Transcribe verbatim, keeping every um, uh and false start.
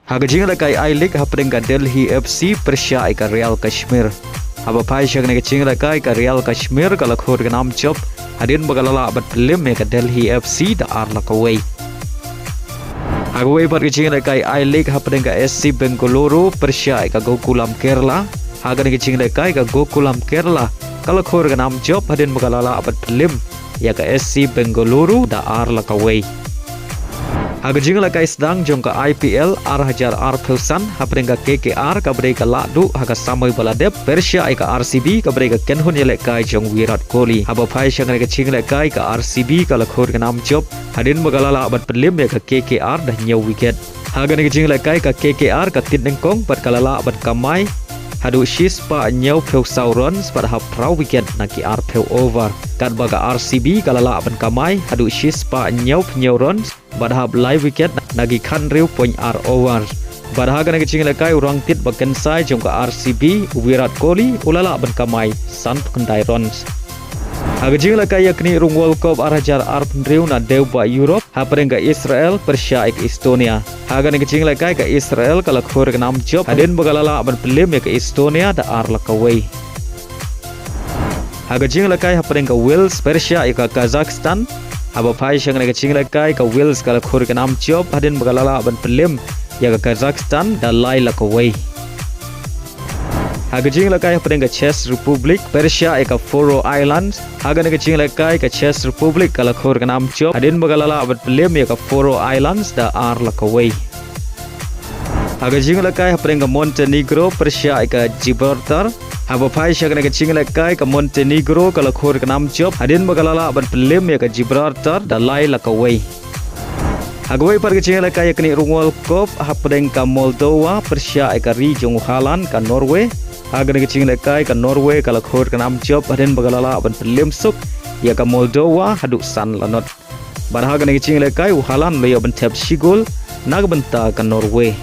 Ha ka jingïalehkai I-League hapdeng ka Delhi F C pyrshah ïa ka Real Kashmir. Haba phai sha kane ka jingïalehkai ka Real Kashmir ka la khur ka nam jop hadien ba ka la lah ban pynlem ïa ka Delhi F C da ar la kawei. Ha kawei pat ka jingïalehkai I-League hapdeng ka S C Bengaluru pyrshah ïa ka Gokulam Kerala. Ha kane ka jingïalehkai ka Gokulam Kerala ka la khur ka nam jop hadien ba ka la lah ban pynlem ïa ka S C Bengaluru da ar la kawei. Ha ka jingïalehkai sdang jong ka I P L ar hajar arphew san hapdeng ka K K R kaba dei ka Lahduh ha ka samoi ba la dep pyrshah ïa ka R C B kaba dei ka kynhun ïalehkai jong Virat Kohli. Haba phai sha kane ka jingïalehkai ka R C B ka la khur ka nam jop hadien ba ka la lah ban pynlem ïa ka K K R da hynñiew wicket. Ha kane ka jingïalehkai ka K K R ka tied nyngkong bad ka la lah ban kamai haduh shispah hynñiewphew saw runs bad hap phra wicket na ki arphew over. Katba ka R C B ka la lah ban kamai haduh shispah hynñiewphew hynñiew runs bad hap lai wicket na ki khathynriew point ar over. Bad ha kane ka jingïalehkai u rangtied ba kynsai jong ka R C B u Virat Kohli u la lah ban kamai sanphew khyndai runs. Ha ka jingïalehkai ïaknieh rung World Cup ar hajar arphew hynriew na dewbah Europe hapdeng ka Israel pyrshah ïa ka Estonia. Ha kane ka jingïalehkai ka Israel ka la khur ka nam jop hadien ba ka la lah ban pynlem ïa ka Estonia da ar la kawei. Ha ka jingïalehkai hapdeng ka Wales pyrshah ïa ka Kazakhstan. Haba phai sha kane ka jingïalehkai ka Wales ka la khur ka nam jop hadien ba ka la lah ban pynlem ïa ka Kazakhstan da lai la kawei. Ha ka jingïalehkai hapdeng ka Czech Republic pyrshah ïa ka Faroe Islands. Ha kane ka jingïalehkai ka Czech Republic ka la khur ka nam jop hadien ba ka la lah ban pynlem ïa ka Faroe Islands da ar la kawei. Ha ka jingïalehkai hapdeng ka Montenegro pyrshah ïa ka Gibraltar. Haba phai sha kane ka jingïalehkai ka Montenegro ka la khur ka nam jop hadien ba ka la lah ban pynlem ïa ka Gibraltar da lai la kawei. Ha kawei pat ka jingïalehkai ïaknieh rung World Cup hapdeng ka Moldova pyrshah ïa ka ri jong u Haaland ka Norway. Ha kane ka jingïalehkai ka Norway ka la khur ka nam jop hadien ba ka la lah ban pynlem suk ïa ka Moldova haduh san la not. Bad ha kane ka jingïalehkai u Haaland u la ïoh ban thep shi gol na ka bynta ka Norway.